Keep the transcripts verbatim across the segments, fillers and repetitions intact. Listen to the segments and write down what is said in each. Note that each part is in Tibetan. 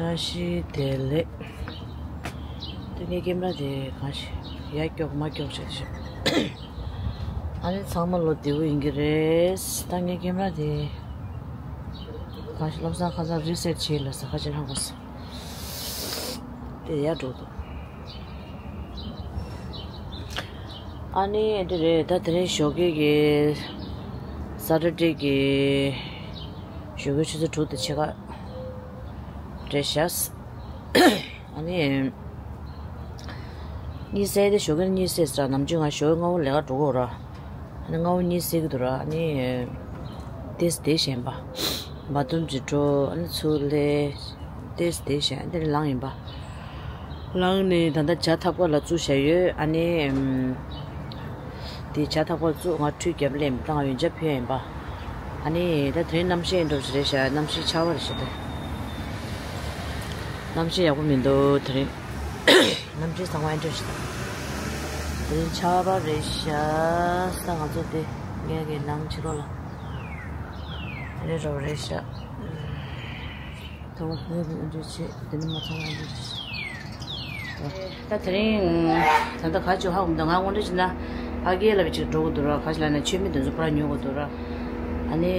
བཀྲ་ཤིས་བདེ་ལེགས། ད་ངའི་ཀེམ་ར་དེ་གང་ཞིག་ཡར་ཀྱོག་མར་ཀྱོག་བྱས་ཤག་ཨ་ནི་ཚང་མ་ལོ་བདེ་པོ་ཡིན་གྱི་རེད། ད་ངའི་ཀེམ་ར་དེ་གང་ཞིག་བློ་བཟང་ཁ་སང་རི་སེཊ་བྱས་ལ་ས་ཁ་ཅིག་ལྷག་པ་སོང་། དེ་ཡར་འགྲོ་འདུག་ཨ་ནི་འདི་རེད། ད་དེ་རིང་ཞོགས་ཀས་ཀྱི་ས་ཊར་ཌེ་གི་ཞོགས་ཀའི་ཆུ་ཚོད་དྲུག་དང་ཕྱེད་ཀ་རེད་ཤག་ཨ་ནི་གཉིད་སད་དེ་ཞོགས་ཀས་གཉིད་སད་ཟེར། ནམ་རྒྱུན་ང་ཞོགས་ཀས་སྔ་པོ་ལས་ཀ་འགྲོ་གི་ཡོད་ར། ཨ་ནི་སྔ་པོ་གཉིད་སད་ཀྱི་འདུག་ར། ཨ་ནི་ཏོག་ཙམ་བསྡད་བཞག་ཡིན་པ། མ་འདུམ་གྱི་འགྲོ། ཨ་ནི་ཚུར་སླེབས། ཏོག་ཙམ་བསྡད་བཞག་ཡིན། དེ་ནས་ལངས་ཡིན་པ། ལངས་ནས་ད་ལྟ་ཇ་ཐབ་ཀ་ལ་བཙུགས་བཞག་ཡོད། ཨ་ནི་ཨམ། དེ་ཇ་ཐབ་ཀ་བཙུགས། ང་ཁྲུས་བརྒྱབ་སླེབས། ད་ང་ཡོན་ཆབ་ཕུལ་ཡིན་པ། ཨ་ནི་ད་དེ་རིང་གནམ་གཤིས་འགྲོ་ཞིག་རེད་ཤག་གནམ་གཤིས་ཆར་པ་རེད་ཤག་ད་གནམ་གཤིས་ཡག་པོ་མི་འདུག་དེ་རིང་། གནམ་གཤིས་ཚང་མ་ཨེ་འདྲ་ཞིག་ད། དེ་རིང་ཆར་པ་རེད་ཤག་ད་ང་ཚོ་དེ་ངས་གི་ནང་ཕྱི་ལོགས་ལ་རེད་རོ་རེད་ཤག་ད་བ་ཧེ་རུ་འདྲ་བྱེད། དེ་ནི་མ་ཚང་བ་འདྲ་བྱེད། ད་དེ་རིང་ད་ལྟ་ག་ཅིག་ཧ་གོ་མི་འདུག་ང་དངོས་འབྲེལ་བྱས་ན་ཨ་ཀེ་ལ་བི་ཅིག་འགྲོ་གི་འདུག་ར། ག་ཅིག་ལབ་ན་མཆོད་མེ་དེ་ཚོ་ཕར་ཉོ་དགོས་འདུག་ར། ཨ་ནི་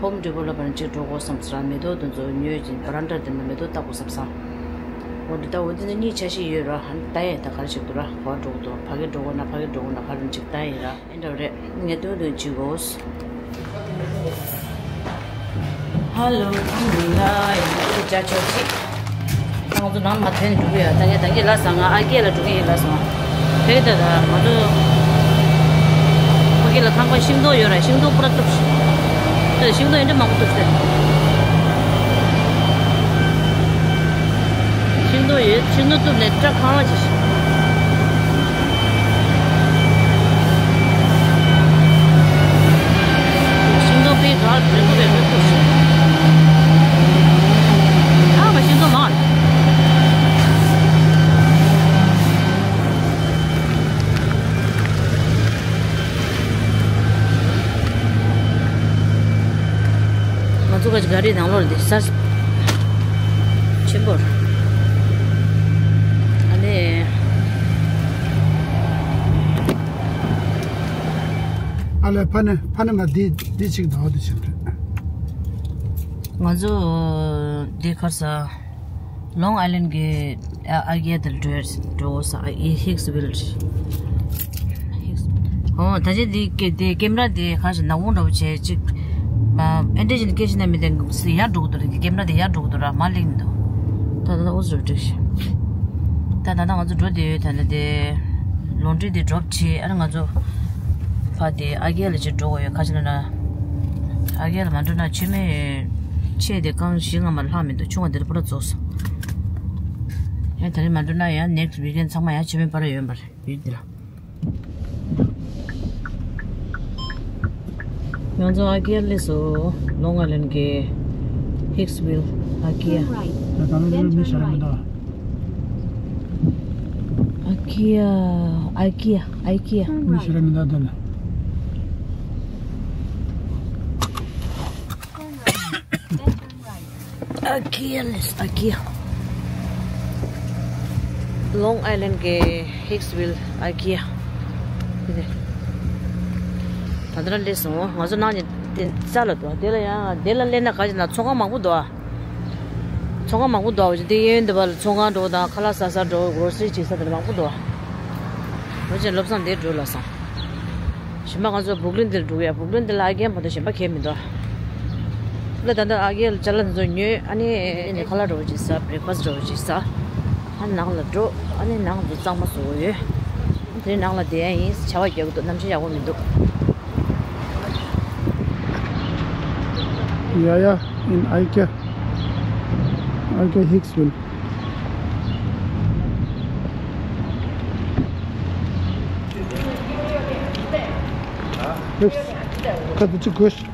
ཧོམ་ཌི་པོ་ལ་བར་ཅིག་འགྲོ་དགོས་བསམ་ཟེར། མེ་ཏོག་དེ་ཚོ་ཉོས་ཅིང་བ་རན་ཌར་དེ་ནས་མེ་ཏོག་བཏབ་དགོས་བསམ་སང་། འོ་འདི་ད་འོ་འདི་ནི་གཉིས་ཆ་ཤས་ཡོད་ར། ཨ་ནི་ད་ཡས་ད་ག་རེ་བྱེད་དགོས་ར། ག་པར་འགྲོ་དགོས་འདུག་ཕ་གི་འགྲོ་དགོས་ན་ཕ་གི་འགྲོ་དགོས་ན་ག་རེ་ཅིག་ད་ཡས་ར། ཨེ་འདྲ་རེད། ངས་སྟོན་སྟོན་བྱེད་དགོས། ཧ་ལོ། ཨ་མི་ལ་ཡང་ཅ་ཆོག་ཅིག་ང་ཚོ་ནང་མ་ཐོན་འགྲོ་གི་ཡོད། ད་ངས་ད་གིན་ལབ་སོང་། ང་ཨ་ཀེ་ལ་འགྲོ་གི་ཡིན་ལབ་སོང་། དེ་ད་ད་ང་ཚོ་ཕ་གི་ལ་ཁང་པ་ཤིང་ཏོག་ཡོད་ར། ཤིང་ཏོག་པུ་ར་གཏུབ་ཤིག་ཤིང་ཏོག་ཡོད་འདྲ་མང་པོ་གཏུབ་ཤིག་ཤིང་ཏོག་ཡོད། ཤིང་ཏོག་གཏུབ་ནས་སྐྲ་ཁང་བ་ཅིག་ཤིང་ཏོག་པའི་གར་བོད་ཀུ་བས་བོད་ཀུ་ཤིང་། ཨ་མ་ཤིང་ཏོག་མང་། ང་ཚོ་ག་ཅིག་ག་རེ་ནང་ལོགས་ལ་འདི་ས་ཆེན་པོ་རེད། ཨ་ནི། ཨ་ལས་ཕ་ནི་ཕ་ནི་མ་འདི་འདི་ཅིག་འདུག་འདི་ཅིག་རེད། ང་ཚོ་འདི་ཁར་ས་ལོང་ཨའི་ལན་གྱི་ཨ་ཨ་ཀེ་དེར་འགྲོ་འགྲོ་ས་ཨ་ཧིགས་ཝིལ། ཨོ་ད་ཆ་འདི་ཀེ་འདི་ཀེམ་ར་འདི་ཁ་ཤས་ནག་པོ་འདྲ་པོ་བྱས་ཅིག་ཨེ་འདྲ་ཞིག་སྐད་ཆ་ནང་མི་འདུག་ཡར་འགྲོ་གི་འདུག་ར། འདི་ཀེམ་ར་འདི་ཡར་འགྲོ་གི་འདུག་ར། མར་སླེབས་མི་འདུག་ད་ད་ད་ཨོ་ཟོ་འགྲིག་ཤག་ད་ད་ད་ང་ཚོ་འགྲོ་བསྡད་ཡོད། ད་ད་དེ་ལོན་ཌི་རི་འདི་ཌོབ་བྱས། ཨ་ནི་ང་ཚོ་ཕ་དེ་ཨ་ཀེ་ལ་ཅིག་འགྲོ་དགོས་ཡོད། ཁ་ཅིག་ལ་ན་ཨ་ཀེ་ལ་མ་འགྲོ་ན་མཆོད་མེ་ཆེ་དེ་རྐང་བཞི་ལྔ་མ་ལྷག་མི་འདུག་ཆུང་བ་དེ་ལ་པུ་ར་རྫོགས་སོང་། ཡང་དེ་རིང་མ་འགྲོ་ན་ཡང་ནེགསི་ཝིག་ཨེན་ཚང་མ་ཡང་མཆོད་མེ་པུ་ར་ཡོད་པ་རེད། ཡུལ་འདི་ལ། ང་ཚོ་ཨ་ཀེ་སླེབས་སོང་། ལོང་ཨའི་ལན་གྱི་ཧིགས་ཝིལ་ཨ་ཀེ། ད་ད་ལོ་མི་ཤར་མི་འདུག་ཨ་ཀེ་ཨ་ཀེ་ཨ་ཀེ། མི་ཤར་མི་འདུག་ད་ལ། ཨ་ཀེ་ལེས་ཨ་ཀེ། ལོང་ཨའི་ལན་གྱི་ཧིགས་ཝིལ་ཨ་ཀེ། ད་ལྟ་སླེབས་སོང་། ང་ཚོ་ནང་ནས་དེ་རྩ་ལ་འདུག་དེ་ལ་ཡང་དེ་ལ་སླེབས་ན་ག་ཅིག་ན་ཚོང་ཁང་མང་པོ་འདུག་ཚོང་ཁང་མང་པོ་འདུག་འོ་ཅིག་དེ་གཡས་གཡོན་དེ་བར་ལ་ཚོང་ཁང་འགྲོ་དང་ཁ་ལག་ཟ་ས་འགྲོ། གོ་རོ་སི་རི་བྱེད་ས་དེ་མང་པོ་འདུག་འོ་ཅིག་བློ་བཟང་དེ་འགྲོ་ལབ་སོང་། གཞན་པ་ང་ཚོ་བུག་ལིན་དེར་འགྲོ་གི་ཡ། བུག་ལིན་དེ་ལ་ཨ་རྒན་བར་དུ་གཞན་པ་གས་མི་འདུག་ལ་ད་ལྟ་ཨ་རྒན་ལ་ཅ་ལག་འདི་ཚོ་ཉོས། ཨ་ནི་ཨ་ནི་ཁ་ལག་འདྲ་བོ་ཅིག་ཟ། བྷི་རེག་ཕ་སི་འདྲ་བོ་ཅིག་ཟ། ཨ་ནི་ནང་ལ་འགྲོ། ཨ་ནི་ནང་དུ་གཙང་མ་བཟོ་གི་ཡོད། དེ་ནང་ལ་བསྡད་ཡ་ཡིན། ཆར་པ་རྒྱག་གི་འདུག་གནམ་གཤིས་ཡག་པོ་མི་འདུག Yeah, yeah, in Ikea. Ikea Hicksville. Yes. Cut the two question.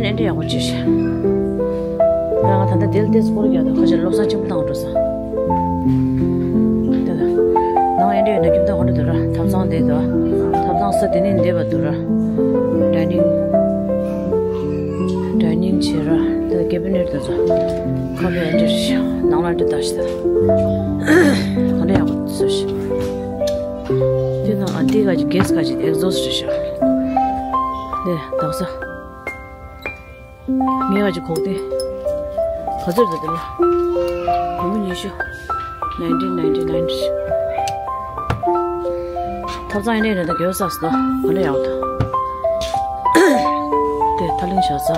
ཨེ་འདྲ་ཡག་པོ་བྱས་ཤག་ང་ད་ལྟ་དེ་ལ་ཏོག་ཙམ་སྐོར་རྒྱག་འདུག་ཁ་ཤས་བློ་བཟང་ཆེན་པོ་བཏང་འགྲོ་ས། དེ་ལ་ནང་ཨེ་འདྲ་ཡོད་ན་ཁྱིམ་ཐང་འོ་འདྲ་འདུག་ར། ཐབ་ཚང་དེ་འདུག་ཐབ་ཚང་ས་དེ་ནས་འདེབས་པ་འདུག་ར། ཌའི་ནིང་། ཌའི་ནིང་བྱས་ར། དེ་ལ་ཀེ་བི་ནེཊ་དེ་ཚོ། ཁ་པར་ཨེ་འདྲ་ཤག་ནང་ལ་འདྲ་ད་ཤག་ད་འོ་འདྲ་ཡག་པོ་བཟོས་ཤག་དེ་ནང་ཨ་དེ་ག་ཅིག་གེ་སི་ག་ཅིག་ཨེག་ཛོ་སི་ཊི་རེད་ཤག་དེ་དག་ས། ངས་ང་ཅིག་གོག་ཏེ། ག་ཚོད་རེད་འདི་ལ། སྒོར་མོ་ཉི་ཤུ། nineteen ninety nine། ཐབ་ཚང་ཡིན་ནའི་རེད་ད་གེའུ་ས་སི་དོ། ག་འདྲ་ཡག་འདུག་དེ་ཐ་ལིང་བཞག་ས།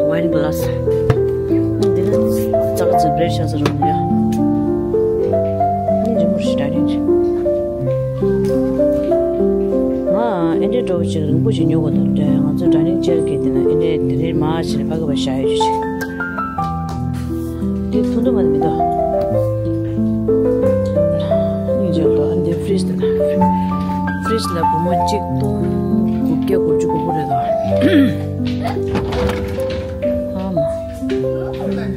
ཝའིན་ག་ལ་སི། འདི་ལ་ཙག་ཙིག་བྲེ་བཞག་ས་རུ་ཡ། ནི་རི་མོ་ཞིག་འདྲ་རིང་ཞིག་ང་ཨེ་འདྲའི་འགྲོ་བ་ཅིག་རིང་པོ་ཞིག་ཉོ་དགོས་འདུག་དེ་ང་ཚོའི་འདྲ་རིང་ཅེར་གྱི་དེ་ན་ཨེ་འདྲའི་དེ་རིང་མ་ཕྱིར་ཕ་གི་བ་ཤ་ཡོད་ཅིག་དེ་ཐུང་ཐུང་མ་མི་འདུག་སྙིང་རྗེ་འདུག་ཨ་འདི་ཕི་རིཇ་དེ་ན་ཕི་རིཇ་ལ་སྒོར་མོ་གཅིག་སྟོང་དགུ་བརྒྱ་དགུ་བཅུ་གོ་དགུ་རེད་དོ། ཨ་མ།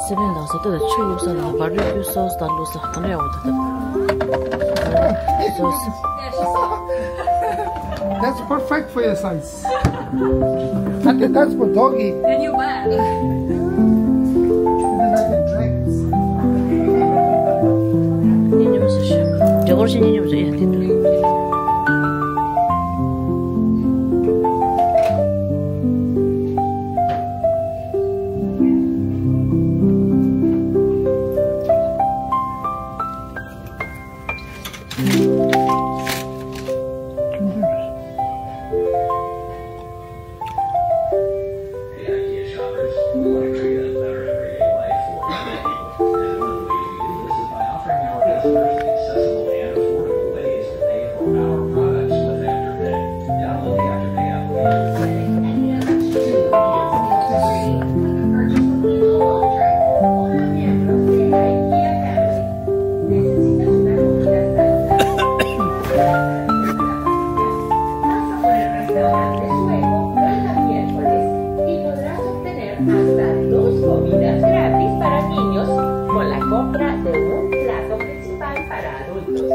སི་པན་དང་ཟ་ཏོག་དང་ཆུ་བླུགས་ས་དང་བར་བེ་ཁྱུ་སོ་སི་དང་བླུགས་ས་ག་འདྲ་ཡག་པོ་འདུག་ད། སོ་སི། That's perfect for your size. I think that's for doggy. Can you buy? Isn't that the drinks? གཉིས་མཉམ་བཟོ་ཤོག་དེ་སྐོར་ཞིག་གཉིས་མཉམ་བཟོ་ཡ་དེ་འདུག Pasa por el restaurante Sueco cada miércoles y podrás obtener hasta dos comidas gratis para niños con la compra de un plato principal para adultos.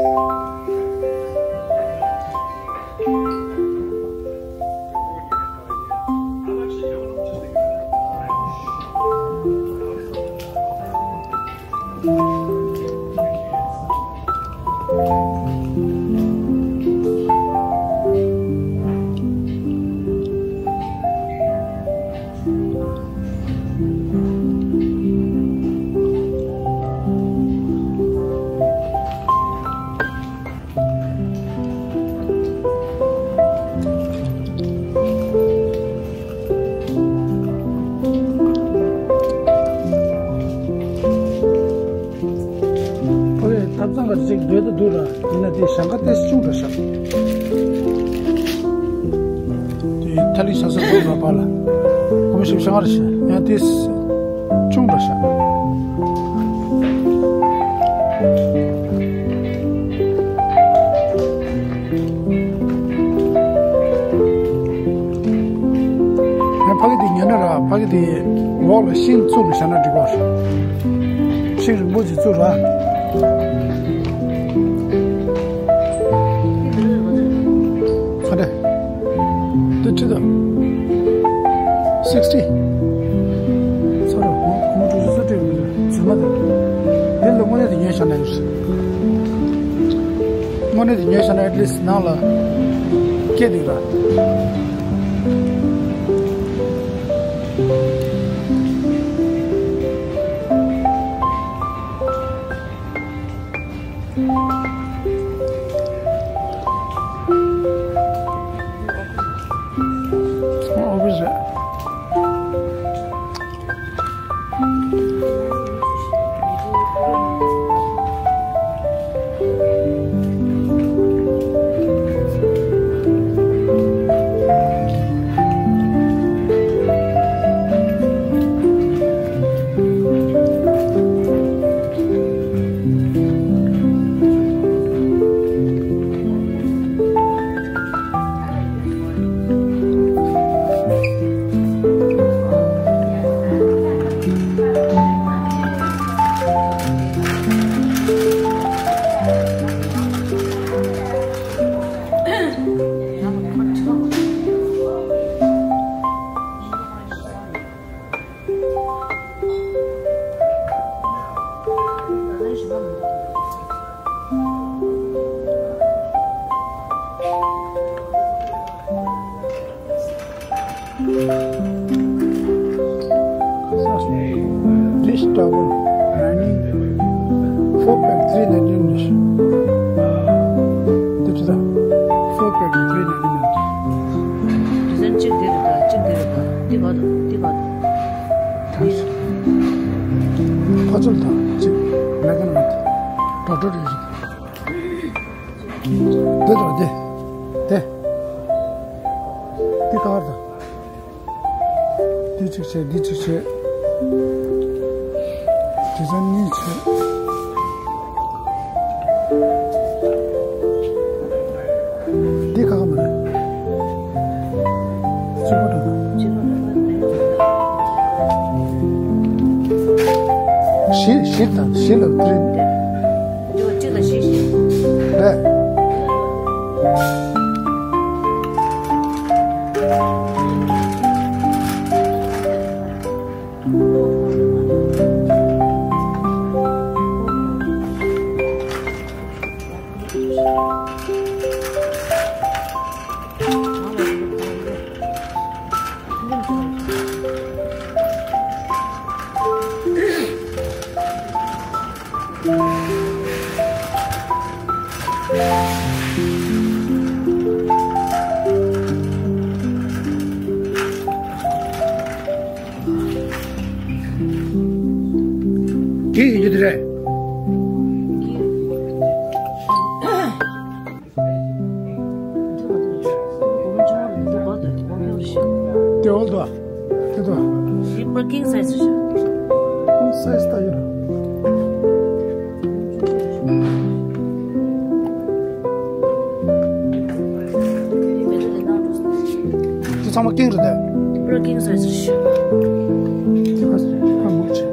ཨོ་ཡ། ཐབ་ཚང་ག་ཅིག་འདོད་དུ་འདུག་ར། ཡིན་ན་དེ་ཞང་ཁ་ཏེ་ཆུང་འདྲ་ཤག་དེ་ཐ་ལི་ཤ་ས་འདུག་ར་པ་ལ། ཁོ་མི་ཞིག་ཤང་ར་ཤ་ཡང་ཏེ་ཆུང་འདྲ་ཤག་ཡང་ཕ་གི་དེ་ཉོས་ན་ར་ཕ་གི་དེ་འོག་ལ་ཤིང་བཙུགས་ནས་བཞག་ན་འགྲིག་གོ། ཤིང་རིང་པོ་ཅིག་བཙུགས་ར། ཁ་དྲ། འདི་ཁྲི་དང་། sixty། ཚོ་ར་ཁོང་ཁོང་ཁྲོ་ཚོ་སྤྲད་མི་རེད་ཚོད་མ་དང་། འདི་ལ་དངོས་གནས་དེ་ཉོས་བཞག་ན་ཡོད་རེད། དངོས་གནས་དེ་ཉོས་བཞག་ན་at least་ནང་ལ་སྐྱེ་འདུག་ར། Dish towel, running, four pack, three ninety-nine. འདི་ཅི་ད། Four pack, three ninety-nine. Design གཅིག་འདི་རེད་ད། གཅིག་འདི་རེད་ད། འདི་ག་འདུག་འདི་ག་འདུག་ཕ་ཚོལ་དང་གཅིག་མེད་མཁན་མེད། ཌོག་ཊར་རེད། འདི་དང་འདི། འདི། འདི་ག་བར་དང་། འདི་གཅིག་བྱས། འདི་གཅིག་བྱས། དེ་ཚོ་གཉིས་བྱས། འདི་ག་ག་མ་རེད། གཅིག་པ་དང་། བཞི། བཞི་དང་། བཞི་ལ་བདུན། འདི་བ་གཅིག་ལ་བཞི་བཞི། རེད། དེ་ཡིན་རྒྱུ་དེ་རེད། དེ་འོག་ཏུ། དེ་དུ། ཀིང་སའི་ཛི་རེད་ཤག་ཀིང་སའི་ཛི་ལྟ་ཡོད། དེ་ཚང་མ་ཀིང་རེད་དེ། ཀིང་སའི་ཛི་རེད་ཤག་དེ་ག་ས་རེད། ཨ་མོ་ཆེ།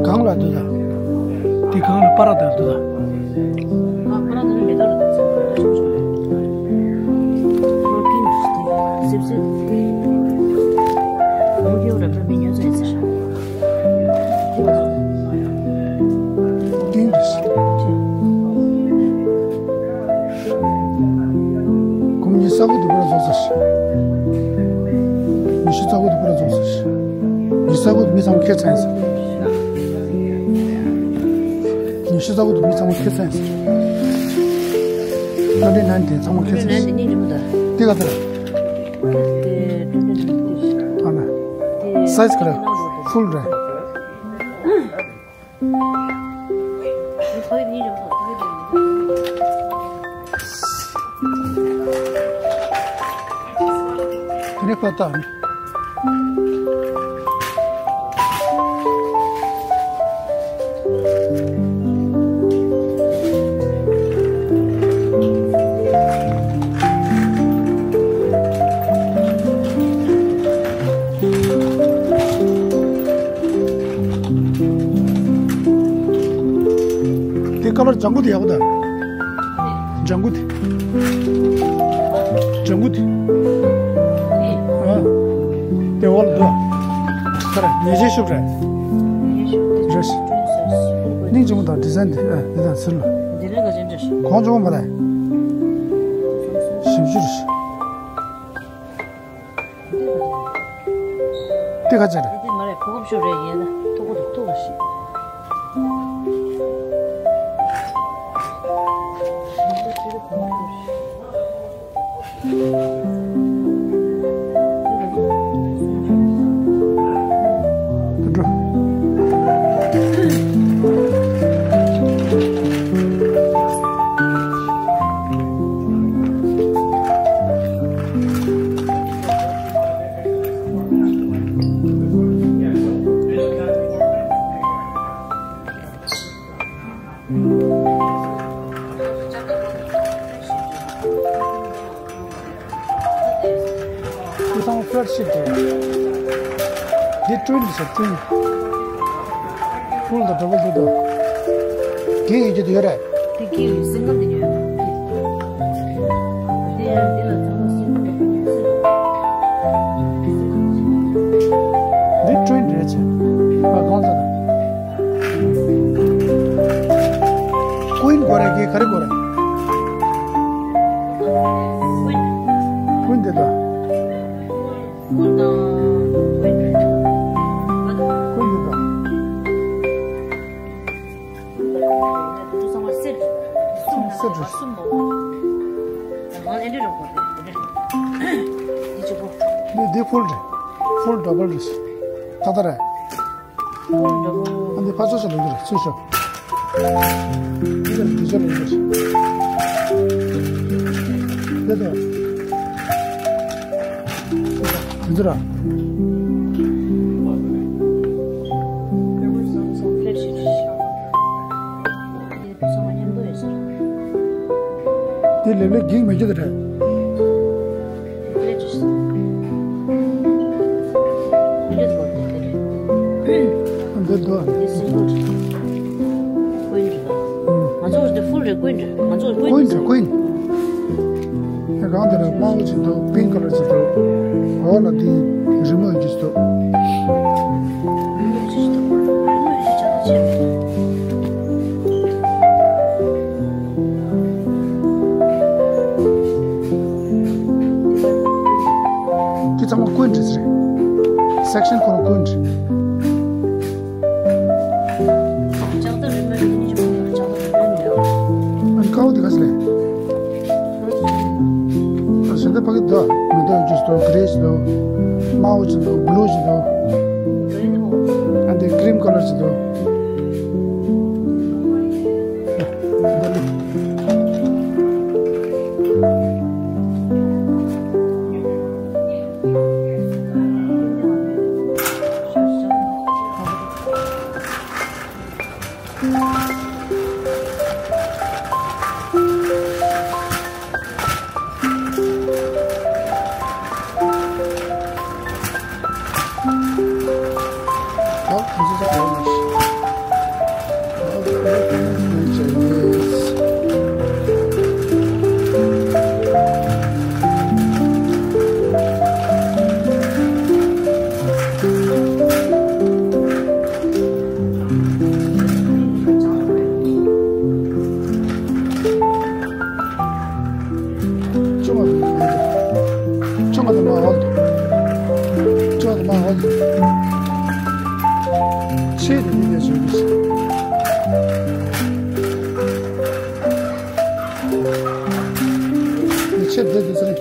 གང་ལ་འདུག་ད། དེ་གང་ལ་པ་ར་དང་འདུག་ད། ཨ་པ་ར་དང་མེ་ཏོག་ལ་འདུག་ད། ཀིང་སའི་ཛི་སིབ་སིབ་དེ། ཨོ་ཡོ་ར་པ་མི་ཉོ་ཚོད་ཡིན་ཟེར། ཀིང་རེད། ཁོང་ཉི་ཤུ་རྩ་དགུ་དུ་པར་རྫོགས་ཟེར། ཉི་ཤུ་རྩ་དགུ་དུ་པར་རྫོགས་ཟེར། ཉི་ཤུ་རྩ་དགུ་དུ་མི་ཚང་མ་ཁྱེར་ཚར་ཡིན་ཟེར། ཉི་ཤུ་རྩ་དགུ་དུ་མི་ཚང་མ་ཁྱེར་ཚར་ཡིན་ཟེར། ཊུ་ཝེན་ཊི་ནའིན་དེ་ཚང་མ་ཁྱེར་ཚར་ཡིན་ཟེར། ཊུ་ཝེན་ཊི་ནའིན་དེ་གཉིས་འགྲིག་མི་འདུག་དེ་ག་ཚོད་རེད། དེ་ཊུ་ཝེན་ཊི་ནའིན་དེ། ཨ་ན། སའི་ཛི་ག་རེ། ཧྥུལ་རེད། དེ་ནས་ཁོ་ལྟ་ནི། དེ་ཀ་བར་ལྗང་གུ་དེ་ཡག་པོ་འདུག་ལྗང་གུ་དེ། ལྗང་གུ་དེ། ཨ། དེ་འོག་ལ་འདུག་ཁ་ར་ཉེས་ཆད་ཤོབ་རེད། རེད། སྙིང་རྗེ་མོ་དང་ཌི་ཛའིན་དེ། ཨ། དེ་དང་ཚུར་ལ། འདི་ལས་ག་ཅན་འདྲ་ཞིག་གོང་ཆུང་མ་རེད། ཞིབ་འཇུག་རེད། དེ་ག་ཅི་རེད། དེ་མ་རེད། གོ་སྐབས་ཤོར་རེད། ཡིན་ན་ཐུག་གོ་ཐུག་ཐུག་ལ་ཤི། འགྲོ། དེ་ཚང་ཕེར་ཤིག་རེད། འདི་ཊུ་ཝིན་རེད་ཤག་ཊུ་ཝིན། ཧྥུལ་དང་ཌབ་བལ་འདུག་དོ། དེ་ཡོད་རྒྱུ་དེ་ཡོད་རེད། དེ་གི་སིང་གལ་དེ་ཉོས་ཡོད། དེ་ཡང་འདི་ལ་ཚང་མ་སིང་གལ་དེ་ཉོས་སྲིད། འདི་ཊུ་ཝིན་རེད་ཆེ། ཨ་གང་ལྟར། ཀུ་ཝིན་དགོས་རེད། གི་ག་རེ་དགོས་རེད། ཀུན་དེ་ལ། ཀུན་དང་། ཀུན་དེ་ལ། གསུམ་སེ་རེད། གསུམ་སེ་རེད། གསུམ་མོ། ང་ཨེ་འདྲ་རོགས་པ་རེད། འདི་གཅིག་པོ། འདི་འདི་ཕུལ་རེད། ཕུལ་ཌབ་བལ་རེད། ད་ལྟ་རེད། ཕུལ་ཌབ་བལ། ཨ་ནི་ཕར་ཚུར་ཚུར་ལ་འགྱུར་ཚུར་ཤོག་འདི་ལ་འདི་ཚུར་ལ་འགྱུར། འདི་དང་། འདི་ཚུར་ར། དེ་ལེབ་ལེབ་འགྱིང་མི་འགྱིང་དེ་རེད། འདི་འདུག་ང་ཚོ་འདི་ཕུལ་རེད། ཀུན་རེད། ང་ཚོ་ཀུན་རེད། ཀུན། ཨེ་གང་དེ་ལ་དམར་པོ་ཅིག་འདུག་པིང་ཀ་ལར་ཅིག་འདུག་འོག་ལ་འདི་རི་མོ་ཡོད་ཅིག་འདུག་འདི་ཚང་མ་ཀུན་རེད་ཟེར། སེག་ཤན་ཁོ་རང་ཀུན་རེད། ལྕགས་ཐབ་རི་མོ་ཡོད་ནི་ཅི་མ་ཡོད། ལྕགས་ཐབ་རི་མོ་ཡོད། ཨ་ནི་དཀར་པོ་དེ་ག་ཟེར་ལེ། ཨ་གཞན་དག་ཕ་གི་འདུག་མེ་ཏོག་ཅིག་འདུག་གྷི་རེ་ཅིག་འདུག་དམར་པོ་ཅིག་འདུག་བྷུ་ལུ་ཅིག་འདུག་ཨ་འདི་ཀི་རིམ་ཀ་ལར་ཅིག་འདུག་འདི་ལུག་ཆུ་མ་དང་། ཆུ་མ་དང་མ་ཧོལ་དུ། ཆུ་མ་དང་མ་ཧོལ་དུ། ཆེ་དེ་ནི་ཡ་ཞུ་གི། ཆེ་དེ་དུ་སི།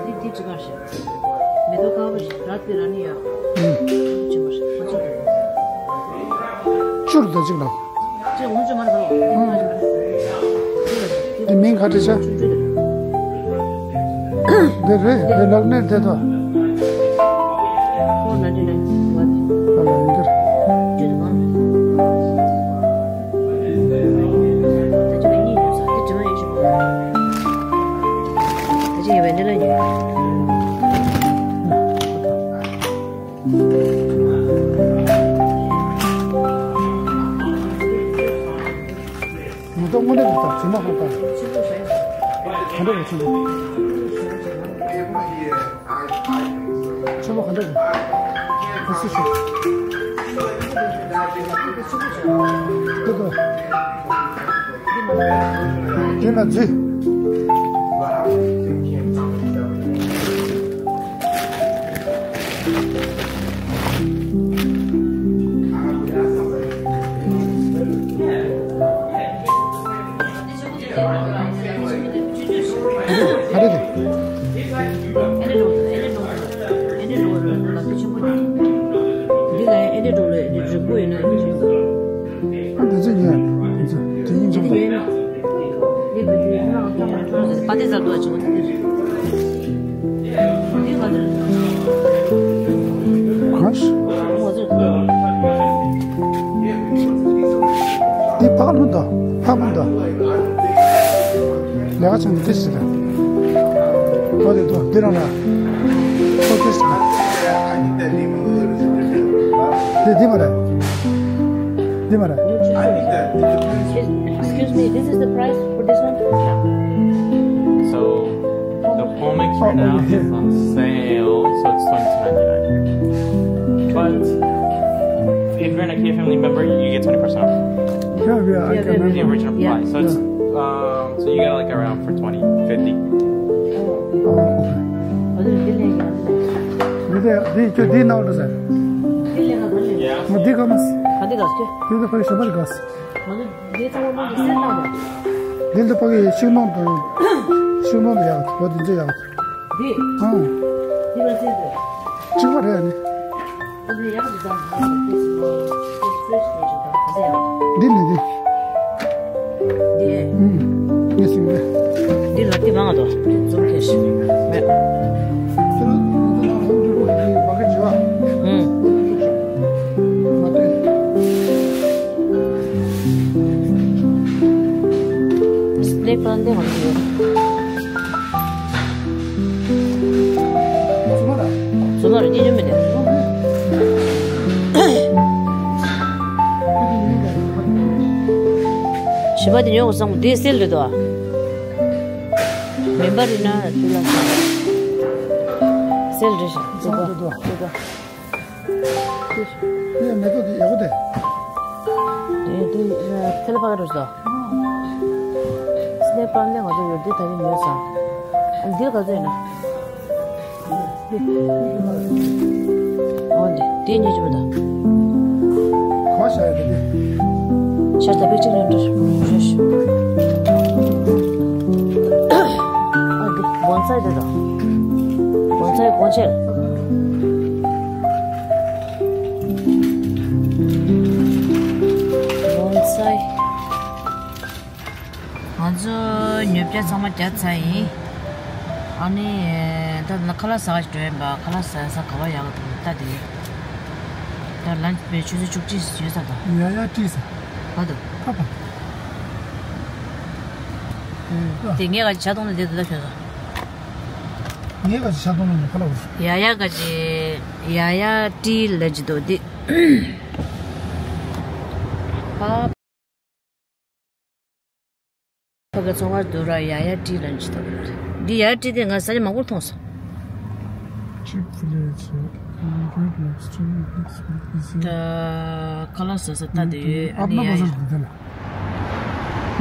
འདི་འདི་ཅི་ག་ཞིག་མེ་ཏོག་དཀར་པོ་ཞིག་ར་དེ་ར་ནི་ཡ། ཅི་མ་ཞིག་ཁ་ཅིག་ཏུ། ཅུར་དུ་ཅིག་ལ། ཅི་འོང་ཅི་མ་རེད་པ། འདི་མིང་ག་རེ་བྱ། འདི་རེད་འདི་ལག་ནས་བསྡད་དོ། ཁོ་ན་འདི་ནས་བ་དེ། ཨ་ལ་འདིར། ཅི་དུ་མ། མེ་ཏོག་སྔོན་འགྲོ་དང་དང་བྱེ་མ་ཧོ་དང་། ག་འདྲ་བའི་ཆེན་པོ། ཆེན་པོ་ག་འདྲ་རེད། དེ་སུ་ཞིག་དེ་གོ་དེ་ན་རྫི། ག་རེ་རེད། འདི་ལ་ཨེ་འདྲ་འགྲོ་ལ་རིང་པོ་ཡིན་ན་ཨེ་འདྲ་འགྲོ། ཨ་འདི་ཚོ་ཉོས། འདི་ཚོ་དེ་ཡིན་ཆོག་པ། པ་ཏི་ཟ་དུ་ཨ་ཆོག་པ། གང་ཞིག་འདི་ཕག་ལུང་དང་ཕག་པོ་དང་། ལས་ཀ་བྱེད་འདི་ཟེར། ཨོ་དེ་དོ་འདི་རང་ལ། ཨོ་དེ་ཟེར། དེ་འདི་མ་རེད། འདི་མ་རེད། Excuse me, this is the price for this one? Yeah. So, the Pomex right now is on sale, so it's twenty-two ninety-nine. But if you're an IKEA family member, you get twenty percent off. Yeah, yeah, I can remember. The original price. So it's, um, so you got, like, around for twenty, fifty. འདི་འདི་ཁྱོད་འདི་ནང་དུ་ཟེར། Yeah. ང་འདི་ག་མ་ཟེར། ག་འདི་ག་ཟེར། འདི་འདི་ཁོའི་ཞོ་མར་ག་ཟེར། ང་ཚོ་འདི་ཚང་མ་མང་གི་སེལ་བཏང་བ། འདི་འདི་ཕ་གི་ཤིང་སྡོང་དང་། ཤིང་སྡོང་ལ་ཡག་པོ་འདི་ཚོ་ཡག་པོ། འདི། ཨང་། འདི་ལ་སེལ་དགོས། གཅིག་པ་རེད་ཨ་ནི། འདི་ནི་འདི། འདི། ངས་ཟིན་པས། འདི་ལ་ཏི་མང་དོ། འཛུམ་ཁེ་ཤི། མེད། ཨང་། སི་པེ་རེ་པ་ལ་འདི་མང་དོ། ཚོ་མ་ར་ཉེ་ཉོ་མི་འདུག་ཞི་བ་དེ་ཉོ་དགོས་བསམ་དེ་སེལ་རེད་དོ། མེ་འབར་རེད་ན་དེ་ལ་སེལ་རེད་ཤག་འདུག་ག་འདུག་ག་ངས་མེ་ཏོག་དེ་ཡག་པོ་དེ། དེ་དེ་ཚེ་ལ་ཕ་ག་རུ་སོ། སི་པེ་རེ་པ་ལ་ང་ཚོ་ཡོད་དེ་ད་ནི་ཉོས་སོང་། འདི་ག་ཚོད་ཡིན་ན། འོ་འདི་དེ་ཉོས་ཀྱི་མི་འདུག་གོ་ཤ་ཡ་དེ་དེ། ཤ་ད་པེ་ཅིག་ལེན་འདྲ་ཞུ་ཞུ། ཨ་འདི་བོན་ཚའི་དེ་དང་། བོན་ཚའི་གོང་ཆེར། བོན་ཚའི། ང་ཚོ་ཉོ་བྱ་ཚང་མ་བརྒྱབ་ཚར་ཡིན། ཨ་ནི། ད་ལ་ཁ་ལག་ཟ་ག་ཞིག་འགྲོ་ཡིན་པ། ཁ་ལག་ཟ་ས་ག་བ་ཡག་ག་འདུག་ལྟ་དེ་ཡོད། ད་ལན་པའི་ཆུ་ཚོད་བཅུ་གཅིག་ཡོད་ས་དང་། ཡ་ཡ་བྲིས་ས། ག་འདུག་ཨ་ཕ། དེ་ངས་ག་ཅི་ཆ་གཏོང་ནས་བསྡད་འདུག་ད་ཁྱོད་ཚོ། ངས་ག་ཅི་ཆ་གཏོང་ནས་ཁ་ལག་ཡ་ཡ་ག་ཅི། ཡ་ཡ་བྲིས་ལ་ཅི་འདུག་དེ། ཕ་གི་ཚོང་ཁང་དུ་ར་ཡ་ཡ་བྲིས་ལ་ཅི་འདུག་འདི་ཡ་ཡ་བྲིས་དེ་ང་ས་ཆ་མང་པོར་མཐོང་སོང་། Chick-fil-A ཚོ། Red Lobster, Big Smoky ཟེར། ད་ཁ་ལག་ཟ་ས་ལྟ་དེ་ཡོད། ཨ་ནི་ཡ་ཡ།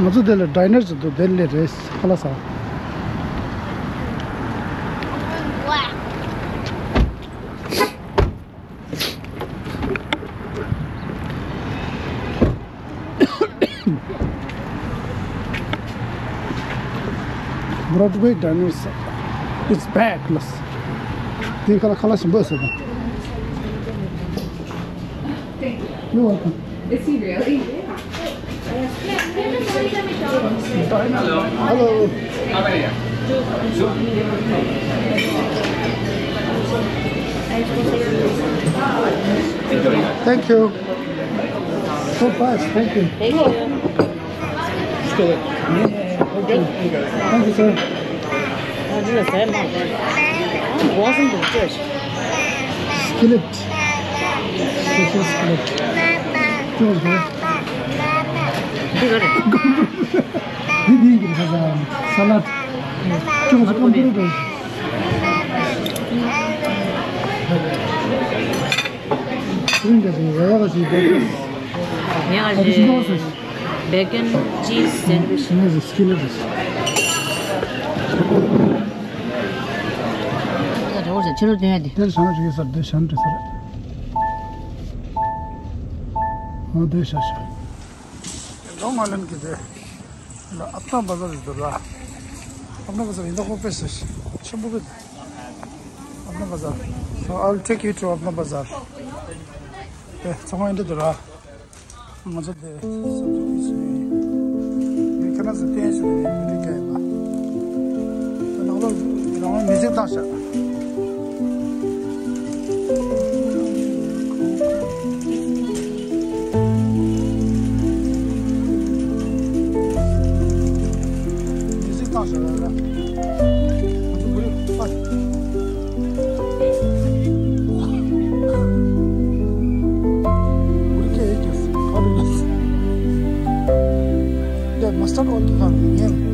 ང་ཚོ་དེ་ལ་ཌའི་ནར་ཟེར་འདུག་དེ་ལས་རེད་ཁ་ལག་ཟ། Broadway Diners, it's back ལགས། དེ་ཁ་ལག་ཁ་ལག་ཞིམ་པོ་ཟེར་དང་། You're welcome. Is he really? Hello. Thank you. So fast. Thank you. Thank you. Thank you, sir. Skillet. Special skillet. འདི་ག་རེད། འདི་འདི་གི་ས་ས་ལད། ཅུང་ཟད་སྐམ་པོ་རེད། འདི་འདི་ཡ་ཡ་ག་ཞིག་འདི། ཡ་ག་ཞིག་འདི་ཞིག་འདི་ཞིག Bacon cheese sandwich. ངས་ཟེར་སྐྱིད་ལ་ཟེར། ད་རེ་བ་ཟེར་ཕྱི་ལོགས་བསྟན་ཡ་དེ། དེར་བཞག་ན་འགྲིག་གི་ཟེར། དེ་བཞག་ན་འགྲིག་ཟེར། འོ་དེ་བཞག་བཞག་ལོང་ང་ལེན་གི་དེ། ལ་ཨབ་ཏང་བ་ཟར་ཟེར་དུ་ར། ཨབ་ཏང་བ་ཟར་ཡིན་ད་ཁོ་དཔེ་ཟེར། ཆེན་པོ་གི་དེ། ཨབ་ཏང་བ་ཟར། So I'll take you to ཨབ་ཏང་བ་ཟར། དེ་ཚང་མ་ཡིན་ད་དུ་ར། ང་ཚོ་དེ་བསམ་ཚུལ་དེ་ཚོ་ཡིན། མི་ཁ་ན་ཚོ་བསྟན་ཞིག་ནས་མི་རིགས་སྐད་ཡིན་པ། དེ་ནང་ལོགས་རང་དབང་མི་ཚེ་བཏང་ཤག་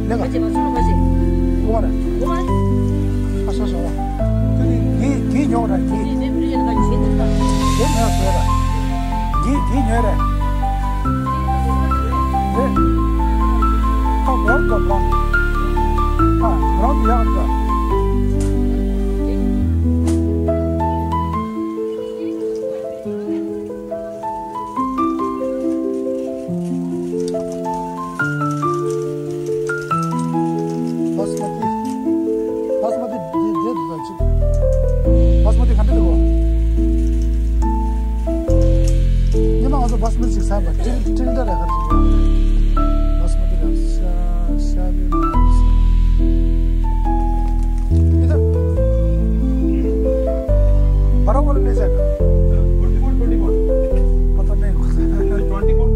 ལེགས། ཁ་ཅིག་མ་ཚུར་ཁ་ཅིག་ཨོ་ར། ཨོ་ར། ཨ་ཤ་ཤ་བ། དེ་ནི་ངའི་ངའི་ཉོག་ར་ངའི། དེ་ནི་མི་རིགས་ལ་ཁ་ཅིག་ཞིག་འདུག་ད། དེ་ངའི་བཟོས་ར། ངའི་ངའི་ཉོས་ར། རེད། ཁ་གོར་གོར་གོར། ཁ་གོར་ཡག་འདུག बासमती। बासमती दे दे दो जी। बासमती खाते देखो। ये मैं बासमती सिक्स है, till till डर है। बासमती का शा शा भी। इधर बड़ा वाला ले जाएगा। Twenty one, twenty one. पता नहीं। Twenty one,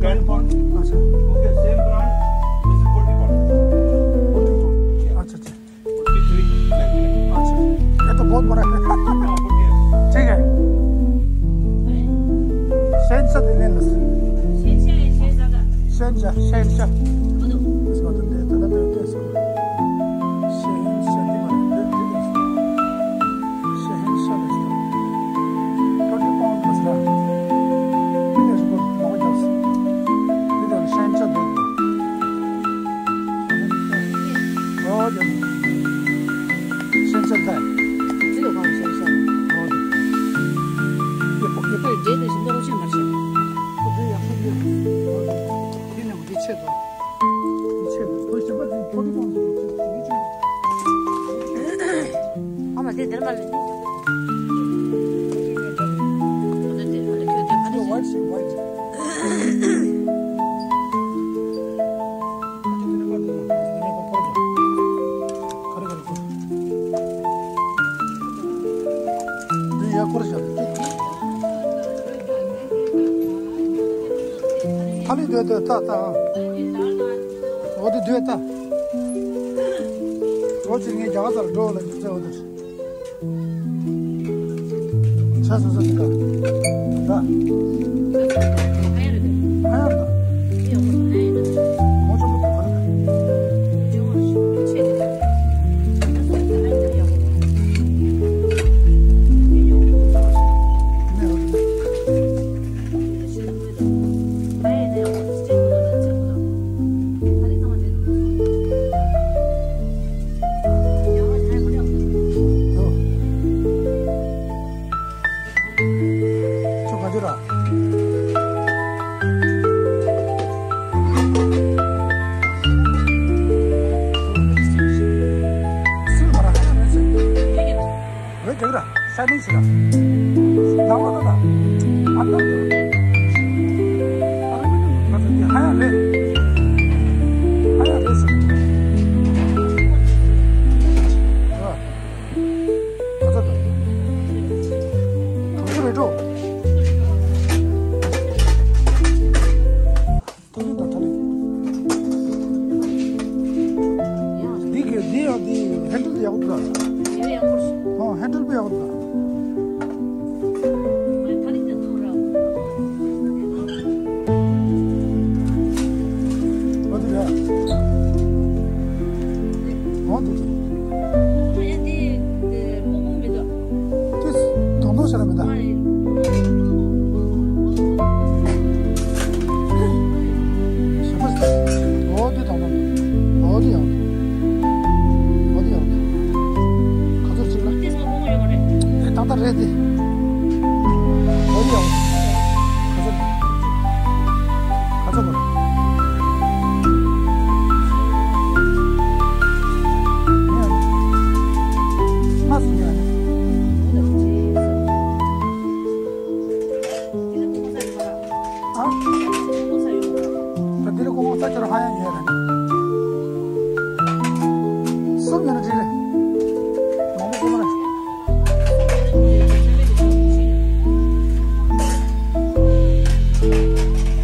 ten one. अच्छा। Okay, same brand, this is twenty one. अच्छा, अच्छा। Twenty three. अच्छा, ये तो बहुत बड़ा है। ठीक है। शहंशाह दिल्ली में। शहंशाह है, शहजादा। शहंशाह, शहंशाह। बोलो। इसको तो दे, तो दे, दे, दे इसको। शहंशाह दिल्ली में, दे, दे, दे इसको। शहंशाह दिल्ली। ट्वेंटी पाउंड बस रहा। ये इसको बहुत दस। ये तो शहंशाह दिल्ली। ཨོ་ཙི། ཤན་ཤན་ཏའེ། ཅི་ལ་གང་ཤན་ཤན། ཨོ་ཙི། ཡེ་པོ་ཡེ་པོ། རྗེས་དེ་བཞིན་ནོར་ཤན་མ་ཤན། ཁོ་དེ་ཡག་ཤོས་ཡོད། ཨོ་ཙི། དེ་ནས་འདི་ཆེད་དུ། འདི་ཆེད་དུ། ཁོ་ཞིམ་པ་དེ་ཁོ་དེ་གང་ཟེར་ཆེད་དུ་འདི་ཆེད་དུ། ཨ་མ་དེ་འདིར་མ་ལ་འདི། ཨ་ནི་ཁྱོད་དེ་ཨ་ནི་ཁྱོད་དེ་ཨ་ནི། White, white. ཆ་སོ་སོ་དེ་ག་ད། ཧ་ཡ་རེད། ཧ་ཡ་རེད། ངོ་ཆོ་མོ་དེ་ག་རེད། ཁྱོད་ག་ཚོད་ར། སུས་མ་ར་ཧ་ཡ་མེད་ཟེར། འོད་རྒྱག་ར་ཤ་ནིང་ཞིག་ར། ནང་ལོ་ད་ད། ཨ་ད་ད། ཨ་ད་ད་ཧ་ཡ་རེད། ཧ་ཡ་རེད་ཟེར། ག་ཚོད་དང་། ག་ཚོད་རེད་འགྲོ། ཐག་རིང་དང་ཐག་རིང་། འདི་གི་འདི་ཡང་འདི་ཧེན་ཌལ་ཡག་པོ་འདུག་ཨ། ཧེན་ཌལ་པུ་ཡག་པོ་འདུག་ཨ། ཨོ་དེ་རེད། ཨོ་དེ་རེད། ཨོ་ཡ་དེ་དེ་མོག་མོག་མི་འདུག་དེ་དོང་དོང་ཤ་ར་མི་འདུག་ཨ་ཡིན། ཞེ་པོ་ཨོ་དེ་དོང་དོང་འདུག་ཨོ་དེ་ཡག་འདུག་ཨོ་དེ་ཡག་འདུག་ག་ཚོད་ཅིག་ལ། དེ་ད་ལྟ་རེད་དེ། ཨོ་དེ་ཡག་འདུག་ག་ཚོད། ག་ཚོད་དགོས། ལྔ་སུམ་ཡ་ནི། ཨ། ད་འདི་ལ་ཀོང་ས་ཁྱོད་ཧ་ཡང་ཡོད་ར་ནི། གསུམ་ཡོད་ན་འགྲིག་རེད། མང་པོ་གསུམ་རེད།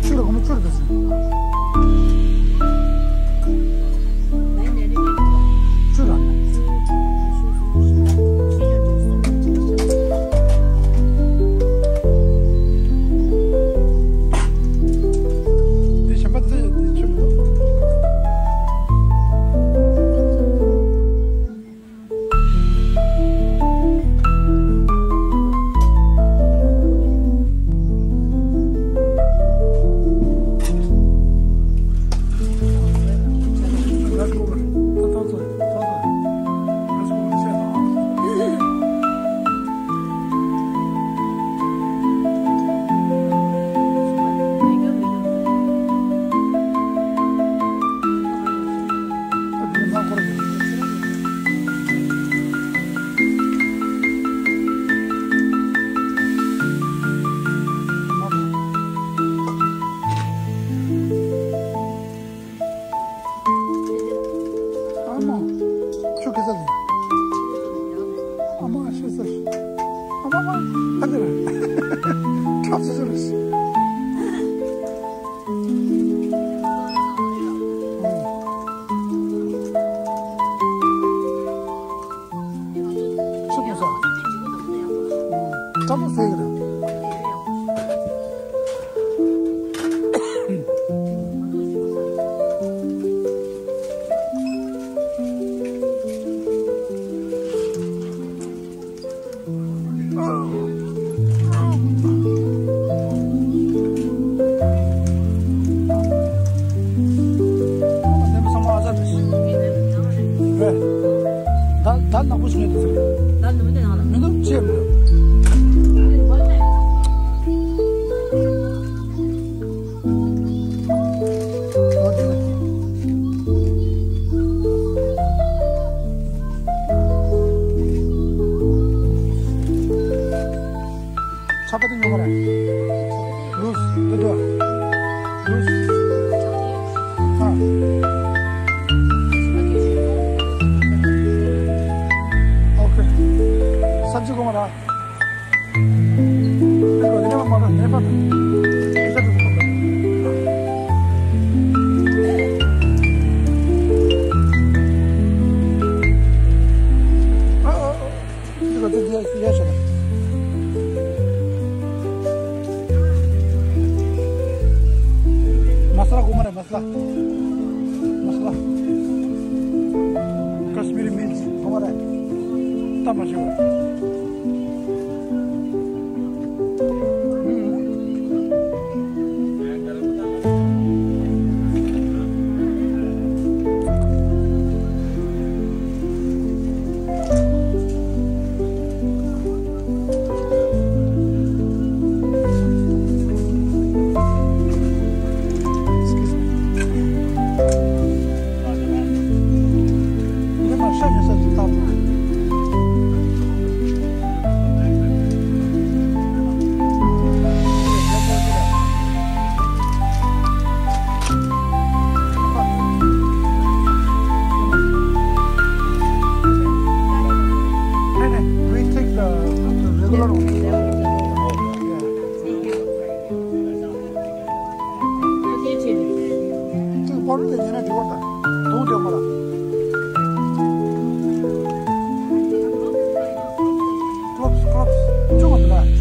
བཅུ་ར་སྒོར་མོ་བཅུ་ར་དུ་སོང་། བཅུ་ར། འདི་གཞན་པ་འདི་འདི་ཆུ་མི་འདུག་ཨ་མ་ཤི་ས་ཤི། ཨ་མ་མ། ཨ་ནི་ར། ཁྲག་ཆུ་ཆུ་ར་ཤི། ཆུ་ཕོ་ས། སྐྲ་མོ་ཟེར་གི་ར། ཆ་པ་དེ་ཉོ་ག་ར། ལུས། དེ་དོ། ལུས། ཨ། ཨོ་ཁེ། སབ་ཇི་གོང་ར། མ་སཱ་ལ་གོང་མ་རེད། མ་སཱ་ལ། མ་སཱ་ལ། ཀ་ཤི་མི་རི་མིར་ཅི་གོང་མ་རེད། ད་མ་ཤེས་པ། We take the regular one. Yeah. ཅིག་པར་ལས་ཉེ་ན་འགྲིག་པ་དང་དུང་དེ་མ་ལ། ཀློབས་ཀློབས་ཅུང་བ་དུ་ལ།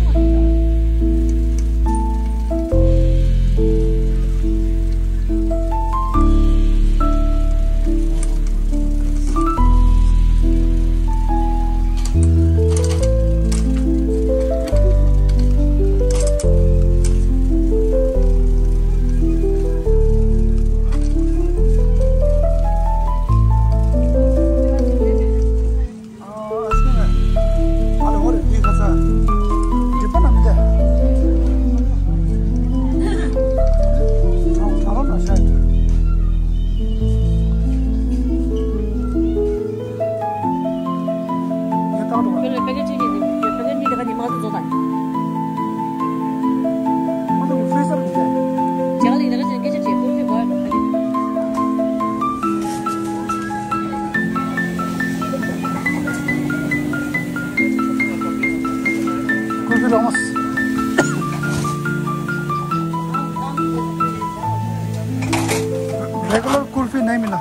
Regular कुल्फी नहीं मिला।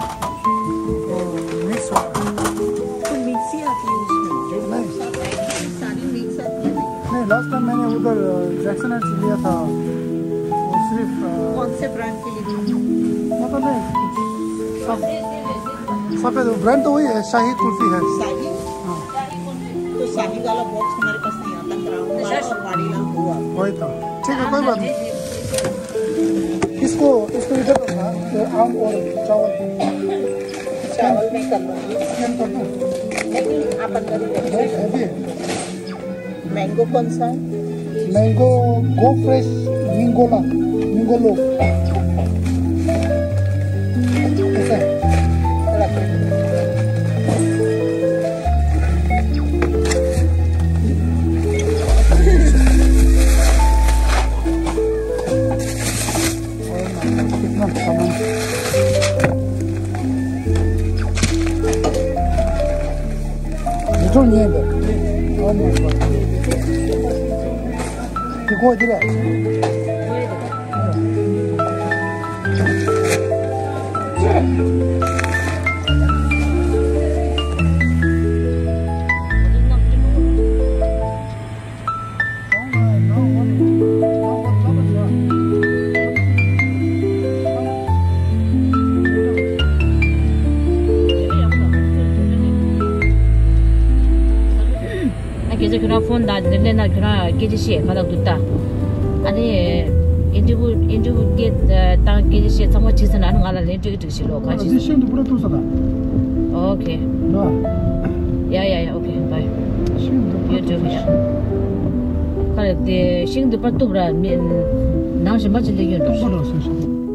मिक्स वाला। तो मिक्स ही आती है उसमें। जो नहीं। सारी मिक्स आती है। नहीं, लास्ट टाइम मैंने उधर, अ, जैक्सन हेड से लिया था। वो सिर्फ, अ, कौन से ब्रांड के लिए? मतलब नहीं, सब, सफेद ब्रांड तो वही है, शाही कुल्फी है। शाही? हाँ। तो शाही वाला बॉक्स हमारे पास नहीं आता, ब्राउन वाला और वाडीलाल गोवा। वही तो। ठीक है, कोई बात नहीं। इसको, इसको इधर रखना, तो आम और चावल। चावल नहीं करना। स्कैन कर दो। नहीं, आप अंदर ही रखो। नहीं, अभी। मैंगो कौन सा है? मैंगो, गो फ्रेश, मिंगोला, मिंगोलो। ऐसा है। कितना सामान। ཁྲོ་ཉན་པས། ཨ་མ་ཧོ། དེ་ཁོ་དེ་རེད། ཨ་སྐད་ཆ་ཁྱོད་རང་ཕོན་དང་དེ་འདྲ་ལེན་ན་ཁྱོད་རང་སྐད་ཆ་བཤད་ག་ལ་འདུག་ད། ཨ་ནི་ཨིན་ཊར་བིའུ་ཨིན་ཊར་བིའུ་སྐད་བཏང་སྐད་ཆ་བཤད་ཚང་མ་བྱས་ཚར་ན་ཨ་ནི་ང་ལ་ལན་སྤྲོད་ཀྱི་འདུག་ཞེས་ལོ་ག་ཅི། ཤིང་དུ་པུ་ར་ཐུག་ས་དང་། ཨོ་ཁེ། ཡ་ཡ་ཡ། ཨོ་ཁེ། བྷའི། ཤིང་དུ་པུ་ར་ཐུག་ས། ཁ་ལ་དེ་ཤིང་དུ་པུ་ར་ཐུག་ར་མི་ནང་བཞིན་པ་ཅི་ལས་ཡོད་འགྲོ།